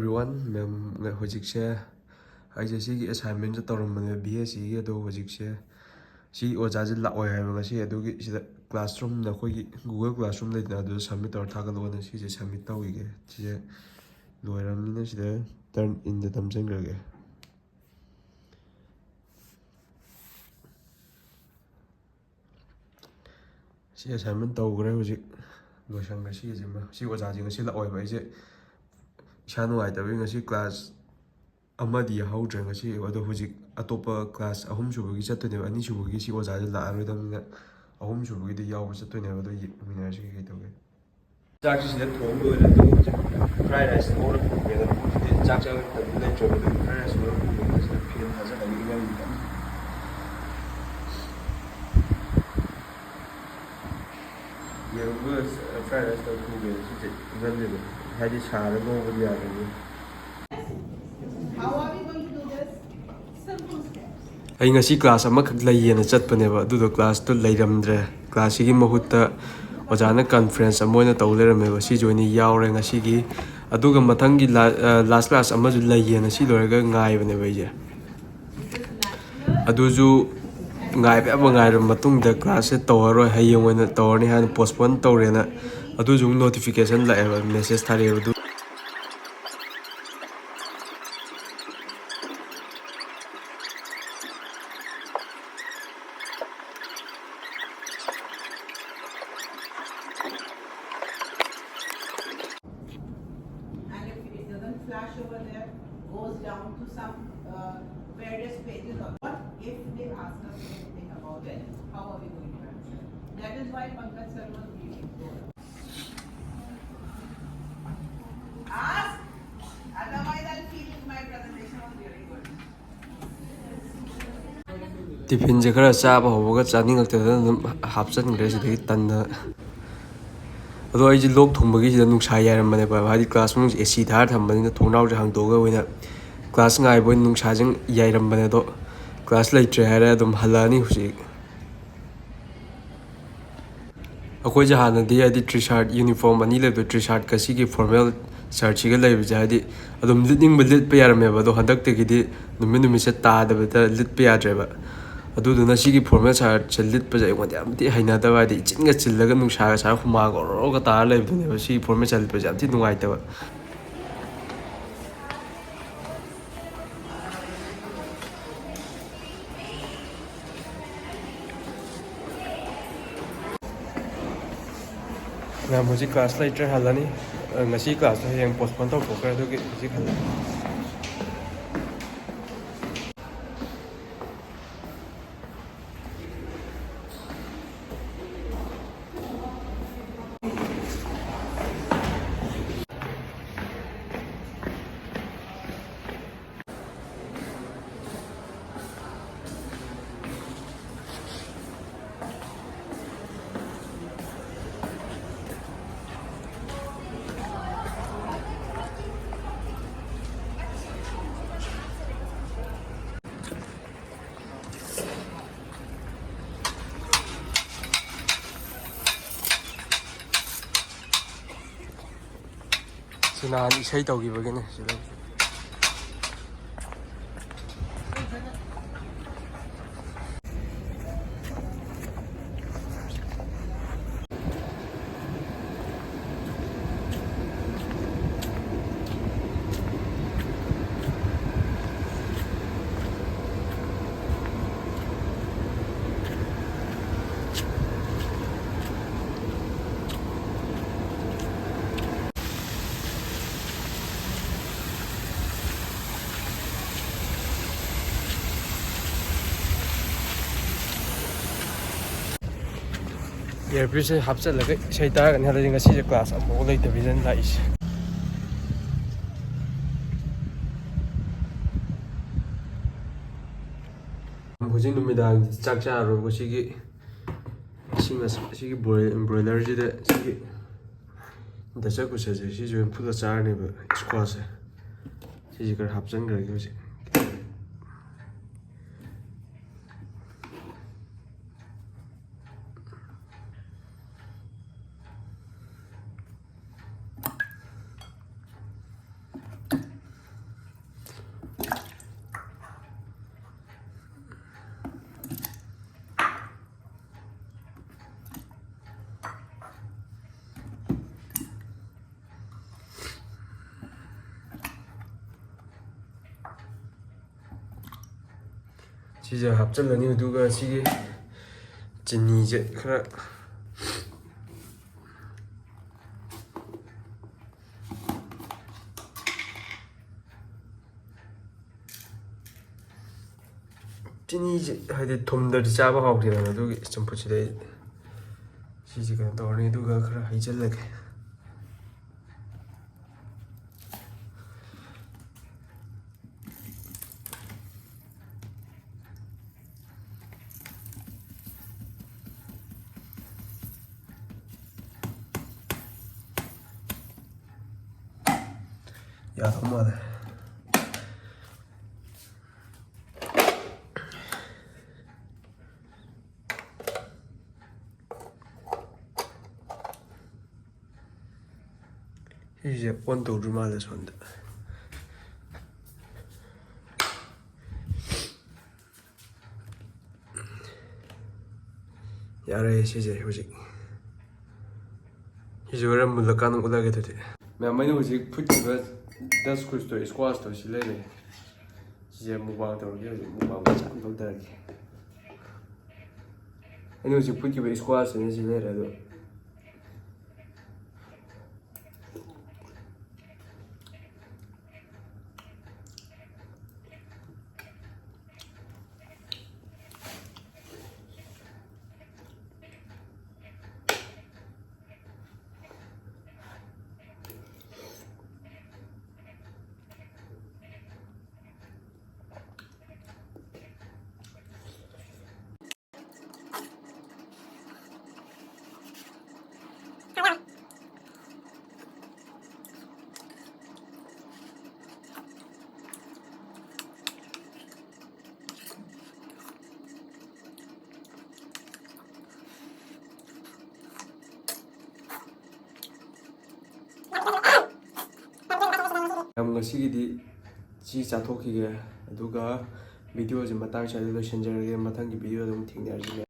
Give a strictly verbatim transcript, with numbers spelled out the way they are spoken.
Everyone, ma'am, ꯍꯧꯖꯤꯛꯁꯦ ꯑꯩꯁꯦ ꯁꯤꯒꯤ ꯑꯦꯁꯥꯏꯟꯃꯦꯟꯁꯦ ꯇꯧꯔꯝꯕꯅꯦ ꯕꯤ ꯑꯦꯁ ꯁꯤꯒꯤ, ꯑꯗꯣ ꯍꯧꯖꯤꯛꯁꯦ ꯁꯤ ꯑꯣꯖꯥꯁꯦ ꯂꯥꯛꯑꯣꯏ ꯍꯥꯏꯕ ꯉꯁꯤ, ꯑꯗꯨꯒꯤ ꯁꯤꯗ ꯀ꯭ꯂꯥꯁꯔꯨꯝꯗ ꯑꯩꯈꯣꯏꯒꯤ ꯒꯨꯒꯜ ꯀ꯭ꯂꯥꯁꯔꯨꯝ ꯂꯩꯗꯅ, ꯑꯗꯨꯗ ꯁꯕꯃꯤꯠ ꯇꯧꯔ ꯊꯥꯒꯠꯂꯛꯑꯣꯅ ꯁꯤꯁꯦ ꯁꯕꯃꯤꯠ ꯇꯧꯈꯤꯒꯦ꯫ ꯁꯤꯁꯦ ꯂꯣꯏꯔꯕꯅꯤꯅ ꯁꯤꯗ ꯇꯔꯟ ꯏꯟꯗ ꯅꯝꯁꯤꯟꯈ꯭ꯔꯒꯦ꯫ ꯁꯤ ꯑꯦꯁꯥꯏꯟꯃꯦꯟ ꯇꯧꯈ꯭ꯔꯦ, ꯍꯧꯖꯤꯛ ꯂꯣꯏꯁꯟꯈ꯭ꯔꯦ ꯁꯤꯒꯤꯁꯤꯃ꯫ ꯁꯤ ꯑꯣꯖꯥꯁꯦ ꯉꯁꯤ ꯂꯥꯛꯑꯣꯏꯕ, ꯑꯩꯁꯦ ꯏꯁꯥ ꯅꯨꯡꯉꯥꯏꯇꯕꯒꯤ ꯉꯁꯤ ꯀ꯭ꯂꯥꯁ ꯑꯃꯗꯤ ꯌꯥꯎꯍꯧꯗ꯭ꯔꯦ ꯉꯁꯤ꯫ ꯑꯗꯣ ꯍꯧꯖꯤꯛ ꯑꯇꯣꯞꯄ ꯀ꯭ꯂꯥꯁ ꯑꯍꯨꯝ ꯁꯨꯕꯒꯤ ꯆꯠꯇꯣꯏꯅꯦꯕ, ꯑꯅꯤ ꯁꯨꯕꯒꯤ ꯁꯤ ꯑꯣꯖꯥꯁꯦ ꯂꯥꯛꯑꯔꯣꯏꯗꯕꯅꯤꯅ ꯑꯍꯨꯝ ꯁꯨꯕꯒꯤꯗꯤ ꯌꯥꯎꯕ ꯆꯠꯇꯣꯏꯅꯦꯕ꯫ ꯑꯗꯣ ꯌꯦꯡꯃꯤꯟꯅꯔꯁꯤ ꯀꯩꯀꯩ ꯇꯧꯒꯦ꯫ ꯆꯥꯛꯁꯤ ꯁꯤꯗ ꯊꯣꯡ ꯂꯣꯏꯔꯦ, ꯑꯗꯨꯒ ꯍꯧꯖꯤꯛ ꯐ꯭ꯔꯥꯏ ꯔꯥꯏꯁ ꯉꯧꯔ ꯄꯨꯒꯦꯅ꯫ ꯍꯧꯖꯤꯛꯇꯤ ꯆꯥꯛ ꯆꯥꯕ ꯃꯇꯝꯗꯤ ꯂꯩꯇ꯭ꯔꯕ, ꯑꯗꯨꯒꯤ ꯐ꯭ꯔꯥꯏ ꯔꯥꯏꯁ ꯉꯧꯔ ꯄꯨꯒꯦꯅ ꯁꯤꯗ ꯐꯦꯟ ꯊꯥꯖꯤꯜꯂꯒ ꯏꯪꯍꯜꯂꯤ ꯀꯟꯅ꯫ ꯌꯦꯔꯨꯝꯒ ꯐ꯭ꯔꯥꯏ ꯔꯥꯏꯁ ꯇꯧꯔ ꯄꯨꯒꯦꯅ ꯁꯤꯁꯦ ꯏꯪꯍꯜꯂꯤꯕ, ꯍꯥꯏꯗꯤ ꯁꯥꯔ ꯉꯧꯕꯗꯤ ꯌꯥꯗꯕꯅꯤ꯫ How are we going to do this? Simple steps. ꯑꯩ ꯉꯁꯤ ꯀ꯭ꯂꯥꯁ ꯑꯃꯈꯛ ꯂꯩꯌꯦꯅ ꯆꯠꯄꯅꯦꯕ, ꯑꯗꯨꯗꯣ ꯀ꯭ꯂꯥꯁꯇꯣ ꯂꯩꯔꯝꯗ꯭ꯔꯦ꯫ ꯀ꯭ꯂꯥꯁꯁꯤꯒꯤ ꯃꯍꯨꯠꯇ ꯑꯣꯖꯥꯅ ꯀꯟꯐ꯭ꯔꯦꯟꯁ ꯑꯃ ꯑꯣꯏꯅ ꯇꯧ ꯂꯩꯔꯝꯃꯦꯕ, ꯁꯤꯁꯨ ꯑꯣꯏꯅ ꯌꯥꯎꯔꯦ ꯉꯁꯤꯒꯤ꯫ ꯑꯗꯨꯒ ꯃꯊꯪꯒꯤ ꯂꯥ-, ꯑ, ꯂꯥꯁ ꯀ꯭ꯂꯥꯁ ꯑꯃꯁꯨ ꯂꯩꯌꯦꯅ ꯁꯤ ꯂꯣꯏꯔꯒ ꯉꯥꯏꯕꯅꯦꯕ ꯑꯩꯁꯦ꯫ ꯑꯗꯨꯁꯨ ꯉꯥꯏꯕ ꯌꯥꯕ ꯉꯥꯏꯔꯕ ꯃꯇꯨꯡꯗ ꯀ꯭ꯂꯥꯁꯁꯦ ꯇꯧꯔꯔꯣꯏ, ꯍꯌꯦꯡ ꯑꯣꯏꯅ ꯇꯧꯔꯅꯤ ꯍꯥꯏꯅ ꯄꯣꯁꯄꯣꯟ ꯇꯧꯔꯦꯅ ꯑꯗꯨꯁꯨ ꯑꯃꯨꯛ ꯅꯣꯇꯤꯐꯤꯀꯦꯁꯟ ꯂꯥꯛꯑꯦꯕ, ꯃꯦꯁꯦꯖ ꯊꯥꯔꯛꯑꯦꯕ꯫ ꯑꯗꯨ And if it doesn't flash over there, goes down to some uh, various pages, or what if they ask us anything about it? How are we going to answer? That is why Pankaj sir was giving. Ask, otherwise I'll feel my presentation was very good. ꯇꯤꯐꯤꯟꯁꯦ ꯈꯔ ꯆꯥꯕ ꯍꯧꯕꯒ ꯆꯥꯅꯤꯡꯉꯛꯇꯗꯅ ꯑꯗꯨꯝ ꯍꯥꯞꯆꯤꯟꯈ꯭ꯔꯦ ꯁꯤꯗꯒꯤ ꯇꯟꯗꯅ꯫ ꯑꯗꯣ ꯑꯩꯁꯦ ꯂꯣꯛ ꯊꯨꯡꯕꯒꯤꯁꯤꯗ ꯅꯨꯡꯁꯥ ꯌꯥꯏꯔꯝꯕꯅꯦꯕ, ꯍꯥꯏꯗꯤ class ꯃꯅꯨꯡꯁꯦ ꯑꯦ ꯁꯤ ꯊꯥꯔ ꯊꯝꯕꯅꯤꯅ ꯊꯣꯡꯅꯥꯎꯁꯦ ꯍꯥꯡꯗꯣꯛꯑꯒ ꯑꯣꯏꯅ ꯀ꯭ꯂꯥꯁ ꯉꯥꯏꯕ ꯑꯣꯏꯅ ꯅꯨꯡꯁꯥꯁꯦ ꯌꯥꯏꯔꯝꯕꯅꯦ꯫ ꯑꯗꯣ ꯀ꯭ꯂꯥꯁ ꯂꯩꯇ꯭ꯔꯦ ꯍꯥꯏꯔꯦ, ꯑꯗꯨꯝ ꯍꯜꯂꯛꯑꯅꯤ ꯍꯧꯖꯤꯛ꯫ ꯑꯩꯈꯣꯏꯁꯦ ꯍꯥꯟꯅꯗꯤ ꯍꯥꯏꯗꯤ ꯇ꯭ꯔꯤ ꯁꯥꯔꯠ ꯌꯨꯅꯤꯐꯣꯔꯝ ꯑꯅꯤ ꯂꯩꯕꯗꯣ, ꯇ꯭ꯔꯤ ꯁꯥꯔꯠꯀ ꯁꯤꯒꯤ ꯐꯣꯔꯃꯦꯜ ꯁꯔꯠꯁꯤꯒ ꯂꯩꯕꯁꯦ, ꯍꯥꯏꯗꯤ, ꯑꯗꯨꯝ ꯂꯤꯠꯅꯤꯡꯕ ꯂꯤꯠꯄ ꯌꯥꯔꯝꯃꯦꯕ, ꯑꯗꯣ ꯍꯟꯗꯛꯇꯒꯤꯗꯤ ꯅꯨꯃꯤꯠ ꯅꯨꯃꯤꯠꯁꯦ ꯇꯥꯗꯕꯗ ꯂꯤꯠꯄ ꯌꯥꯗ꯭ꯔꯦꯕ꯫ ꯑꯗꯨꯗꯨꯅ ꯁꯤꯒꯤ ꯐꯣꯔꯃꯦꯜ ꯁꯔꯠꯁꯦ ꯂꯤꯠꯄꯁꯦ ꯑꯩꯉꯣꯟꯗ ꯌꯥꯝ ꯊꯤ ꯍꯩꯅꯗꯕ, ꯍꯥꯏꯗꯤ, ꯏꯆꯤꯟꯒ ꯆꯤꯜꯂꯒ ꯅꯨꯡꯁꯥꯒ ꯁꯥꯔ ꯍꯨꯃꯥꯡꯒ ꯑꯣꯔꯣ ꯑꯣꯔꯣꯒ ꯇꯥꯔ ꯂꯩꯕꯗꯨꯅꯦꯕ ꯁꯤꯒꯤ ꯐꯣꯔꯃꯦꯜ ꯁꯔꯠ ꯂꯤꯠꯄꯁꯦ ꯌꯥꯝ ꯊꯤ ꯅꯨꯡꯉꯥꯏꯇꯕ꯫ ꯃꯌꯥꯝ, ꯍꯧꯖꯤꯛ ꯀ꯭ꯂꯥꯁ ꯂꯩꯇ꯭ꯔꯦ, ꯍꯜꯂꯅꯤ꯫ ꯑ, ꯉꯁꯤ ꯀ꯭ꯂꯥꯁꯇꯣ ꯍꯌꯦꯡ ꯄꯣꯁꯄꯣꯟ ꯇꯧꯊꯣꯛꯈ꯭ꯔꯦ, ꯑꯗꯨꯒꯤ ꯍꯧꯖꯤꯛ ꯍꯜꯂꯅꯤ꯫ ꯁꯤ ꯅꯍꯥꯟ ꯏꯁꯩ ꯇꯧꯈꯤꯕꯒꯤꯅꯦ ꯁꯤꯗ꯫ ꯏꯌꯥꯔꯄꯤꯁꯁꯦ ꯍꯥꯞꯆꯤꯜꯂꯒ ꯏꯁꯩ ꯇꯥꯔꯒꯅꯤ ꯍꯜꯂꯛꯏꯁꯦ꯫ ꯉꯁꯤꯁꯦ ꯀ꯭ꯂꯥꯁ ꯑꯃꯐꯥꯎ ꯂꯩꯇꯕꯤꯗꯅꯤ ꯂꯥꯛꯏꯁꯦ꯫ ꯍꯧꯖꯤꯛ ꯅꯨꯃꯤꯗꯥꯡ ꯆꯥꯛ ꯆꯥꯔꯣꯏ꯫ ꯉꯁꯤꯒꯤ ꯁꯤ ꯃꯁ-, ꯁꯤꯒꯤ ꯕ꯭ꯔꯣꯏ-, ꯕ꯭ꯔꯣꯏꯂꯔꯁꯤꯗ ꯁꯤꯒꯤ ꯗꯁꯀꯨꯁꯁꯦ ꯁꯤꯁꯨ ꯑꯣꯏꯅ ꯐꯨꯠꯂ ꯆꯥꯔꯅꯦꯕ, ꯁ꯭ꯀ꯭ꯋꯥꯁꯁꯦ꯫ ꯁꯤꯁꯦ ꯈꯔ ꯍꯥꯞꯆꯤꯟꯈ꯭ꯔꯒꯦ ꯍꯧꯖꯤꯛ꯫ ꯁꯤꯁꯦ ꯍꯥꯞꯆꯤꯜꯂꯅꯤ, ꯑꯗꯨꯒ ꯁꯤꯒꯤ ꯆꯤꯅꯤꯁꯦ ꯈꯔ, ꯆꯤꯅꯤꯁꯦ ꯍꯥꯏꯗꯤ ꯊꯨꯝꯗꯗꯤ ꯆꯥꯕ ꯍꯥꯎꯇꯦꯗꯅ, ꯑꯗꯨꯒꯤ ꯆꯝꯐꯨꯠꯁꯤꯗ ꯑꯩ ꯁꯤꯁꯦ ꯀꯩꯅꯣ ꯇꯧꯔꯅꯤ, ꯑꯗꯨꯒ ꯈꯔ ꯍꯩꯖꯤꯜꯂꯒꯦ꯫ ꯌꯥꯗꯧ ꯃꯥꯜꯂꯦ꯫ ꯁꯤꯁꯦ ꯑꯣꯟ ꯇꯧꯗ꯭ꯔꯤ ꯃꯥꯜꯂꯦ ꯁꯣꯝꯗ꯫ ꯌꯥꯔꯦ, ꯁꯤꯁꯦ ꯍꯧꯖꯤꯛ꯫ ꯁꯤꯁꯦ ꯍꯣꯔꯦꯟ ꯃꯨꯜꯂꯀꯥꯟꯗ ꯎꯠꯂꯒꯦ ꯑꯗꯨꯗꯤ꯫ ꯃꯌꯥꯝ, ꯑꯩꯅ ꯍꯧꯖꯤꯛ ꯐꯨꯠꯈꯤꯕ ꯗꯁ ꯀꯨꯁꯇꯣ, squash ꯇꯣ ꯁꯤ ꯂꯩꯔꯦ꯫ ꯁꯤꯁꯦ mukbang ꯇꯧꯔꯒꯦ ꯍꯧꯖꯤꯛ, mukbang ꯃꯆꯥ ꯑꯃ ꯇꯧꯊꯔꯒꯦ꯫ ꯑꯩꯅ ꯍꯧꯖꯤꯛ ꯐꯨꯠꯈꯤꯕ squash ꯁꯤꯅ ꯁꯤ ꯂꯩꯔꯦ ꯑꯗꯣ꯫ ꯌꯥꯝ, ꯉꯁꯤꯒꯤꯗꯤ ꯁꯤ ꯆꯥꯊꯣꯛꯈꯤꯒꯦ, ꯑꯗꯨꯒ video ꯁꯦ ꯃꯇꯥꯡ ꯁ꯭ꯋꯥꯏꯗ ꯂꯣꯏꯁꯤꯟꯖꯔꯒꯦ꯫ ꯃꯊꯪꯒꯤ video ꯗ ꯑꯃꯨꯛ ꯊꯦꯡꯅꯔꯁꯤ꯫